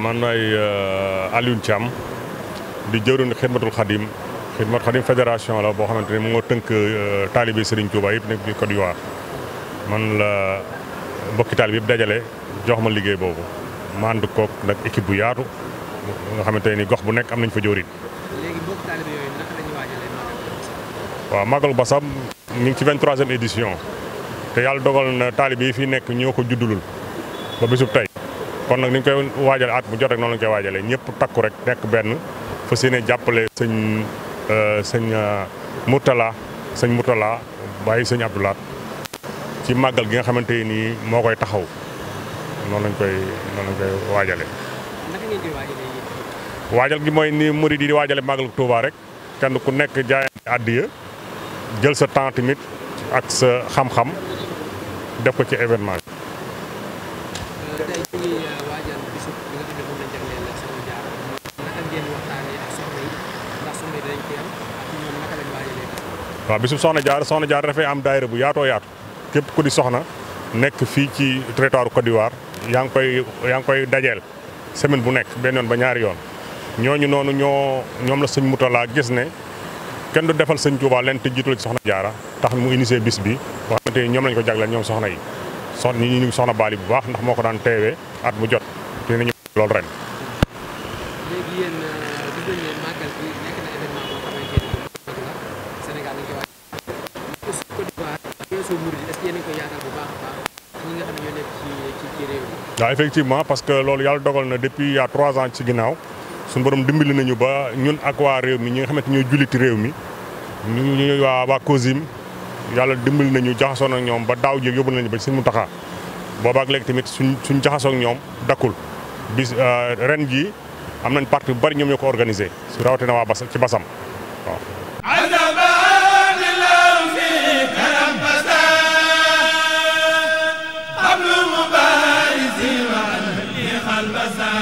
man maay Alioune Thiam di jëwriñ khidmatul khadim. Khidmatul khadim fédération la boo xamante ne moo tënk taalibe Serigne Touba yëpp nekk ci Côte d'Ivoire man la mbokki taalibe yëpp dajale jox ma liggéey boobu ma ànd koog nag équipe bu yaatu nga xamante ne ni gox bu nekk am nañ fa jëwriñ. léegi mbokki taalibe yooyu naka la ñuy waajalee Magal? waaw Magal Bassam ñu ngi ci 23e édition te yàlla dogal na taalibe yi fi nekk ñoo ko juddulul ba bisub tey kon nag ni ñu koy waajale at bu jot rek noonu la ñu koy waajalee ñëpp takku rek nekk benn fa seen jàppale sëñ Mourtala bàyyi sëñ Abdoulaat ci màggal gi nga xamante ni moo koy taxaw noonu lañ koy waajale. naka ngeen di waajalee yéen? waajal gi mooy ni murid yi di waajale màggal Touba rek kenn ku nekk jaayante àddiya jël sa temps tamit ak sa xam-xam def ko ci événement bi. tey ñu ngi waajal bisu bi nga xam ne moom lañ jagleel Soxna Diarra naka ngeen waxtaanee ak soxna yi ndax soxna yi danañ koy am ak ñoom naka lañ waajalee bis bi. waaw bisu Soxna Diarra dafay am daayira bu yaatoo yaatu képp ku di soxna nekk fii ci territoire Côte d'Ivoire yaa ngi koy dajeel semaine bu nekk benn yoon ba ñaari yoon ñooñu noonu ñoom la sëñ Moutala gis ne kenn du defal sëñ Touba leen te jiitul ci Soxna Diarra tax mu initié bis bi boo xamante ni ñoom lañ ko jagleel ñoom soxna yi ñu ngi soxna Bali bu baax ndax moo ko daan teewee at mu jot te nañu loolu ren. léegi yéen gis nañ ne màggal bi nekk na événement boo xamante ni mag la Sénégal lañ koy waajal aussi Côte d'Ivoire weesu murid yi est-ce que yéen a ngi koy yaatal bu baax a baax ñi nga xam ne ñoo nekk ci réew mi. waaw effectivement parce que loolu yàlla dogal na depuis il y a 3 ans ci ginnaaw suñu borom dimbali nañu ba ñun ak waa réew mi ñi nga xamante ñooy julliti réew mi ñu waa COSIM yàlla dimbali nañu jaxasoo ak ñoom ba daaw jéeg yóbbul nañu ba suñu taxaa boobaak léegi tamit suñ jaxasoo ak ñoom dakkul bis ren jii am nañ parti bu bari ñoom ñoo ko organisé su rawatina waa ci Bassam waaw. قبل مبارز وعن خلبسا